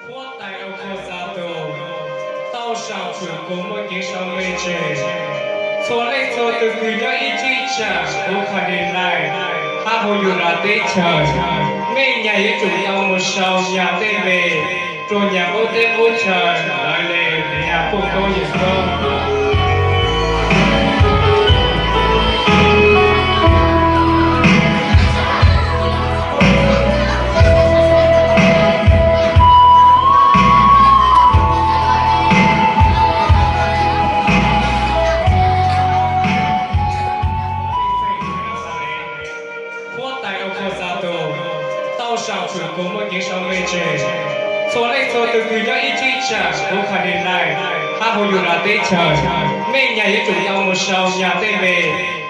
Huab tais Akhauxatus tau sau tshwm kuv muaj kev sau me tseg. Txhua leej txhua tus kws nyob ib tseeb tsam huv Khas Dis Nais hab huv Yudas teb chaws, mej nyag yuav tsum tau mus sau nyag tej me rua nyag qub teb qub chaw lawv le nyag puj koob yawm koob. Huab tais Akhauxatus tau sau tshwm kuv muaj kev sau me tseg. Txhua leej txhua tus kws nyob ib tseeb tsam huv Khas Dis Nais hab huv Yudas teb chaws, mej nyag yuav tsum tau mus sau nyag tej me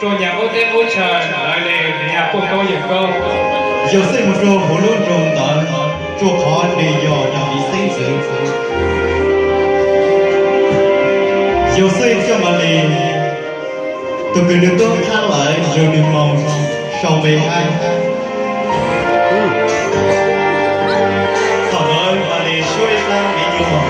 rua nyag qub teb qub chaw lawv le nyag puj koob yawm koob. Yauxej mus rua huv lub nroog ntawd, rua qhov nwg yog Daviv xeeb ntxwv. Yauxej coj Malis, tug kws nwg tub khab lawm, yug nwg moog sau npe hab. Thaum ntawd Malis suab ib sab me nyuam.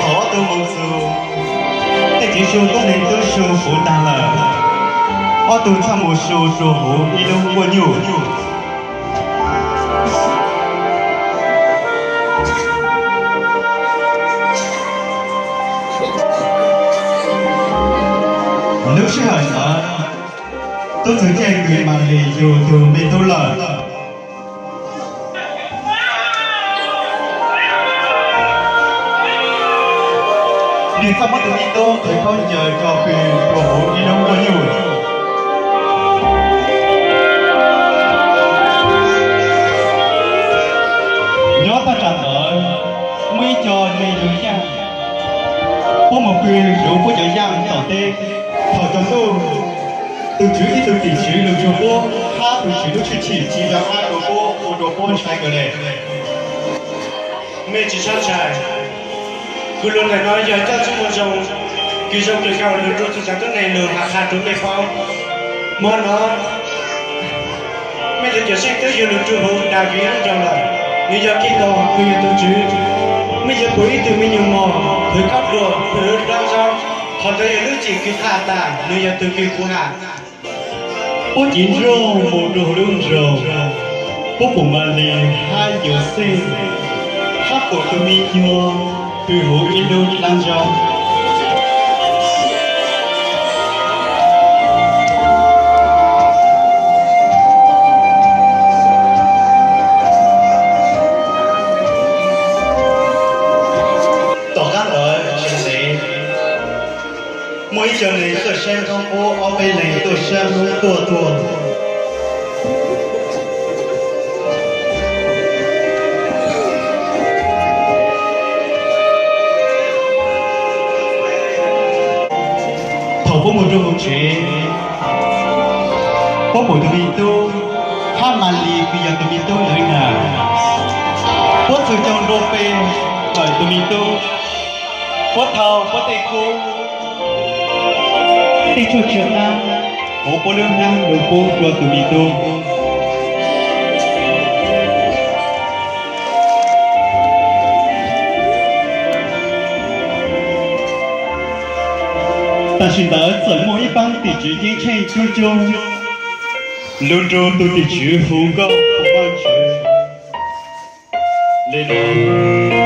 Thaum ob tug moog txug, tej kev su tuab neeg tub su puv taag lawm, ob tug txhaj mus su rua huv ib lub nkuaj nyuj. Lub sij hawm ntawd, tub txwg Caij kws Malis yug tug me tub lawm. Nwg txhaj muab tug me tub qhwv khaub ncaws rua pw rua huv ib lub nkuaj nyuj. Nyob thaj tsam ntawd, muaj ib co me yug yaaj puab mus pw zuv puab cov yaaj tom teb. Thaum tsaus ntuj, tug Tswv ib tug tim tswv lug tsuag puab, hab tug Tswv lub hwj chim tsi nrug qab rua puab, ua rua puab ntshai kawg le. Mej tsi txhob ntshai, kuv lug ntawm no yog coj tsi muaj zoo, kws zoo kws kawg lug rua txhua cov tuab neeg lug has qha rua mej paub. Mo no mej tug Cawmseej twb yug lug rua huv Daviv lub nroog lawm, nwg yog Khetos, kws yog tug Tswv. Mej yuav pum ib tug me nyuam mos, pw khaub dluag, pw dlaab zoo, qhov ntawd yog lub cim kws tham tas, nwg yog tug kws kuv has. Puab tiv nrooj mus rua huv lub nroog, puab pum Malis hab Yauxej, hab pum tug me nyuam pw huv ib lub dlaab zoo. Tom qab ntawd tsis ntev, muaj ib co neeg tuaj saib Hmoob Qub, ob peb leeg tuaj saib Hmoob tuaj tuaj. Thaum puab mus rua huv tsev, puab pum tug me tub, hab Malis kws yog tug me tub ntawd na, puab txug cau nrua pe ntawm tug me tub. Puab thau puab tej kub, tej tshuaj tsw qab huv puab lub hnab lug pub rua tug me tub. Tam sim ntawd txawm muaj ib paab tim tswv ceeb tsheej coob coob lug nrug tug tim tswv hu nkauj hu Vaajtswv le nuav.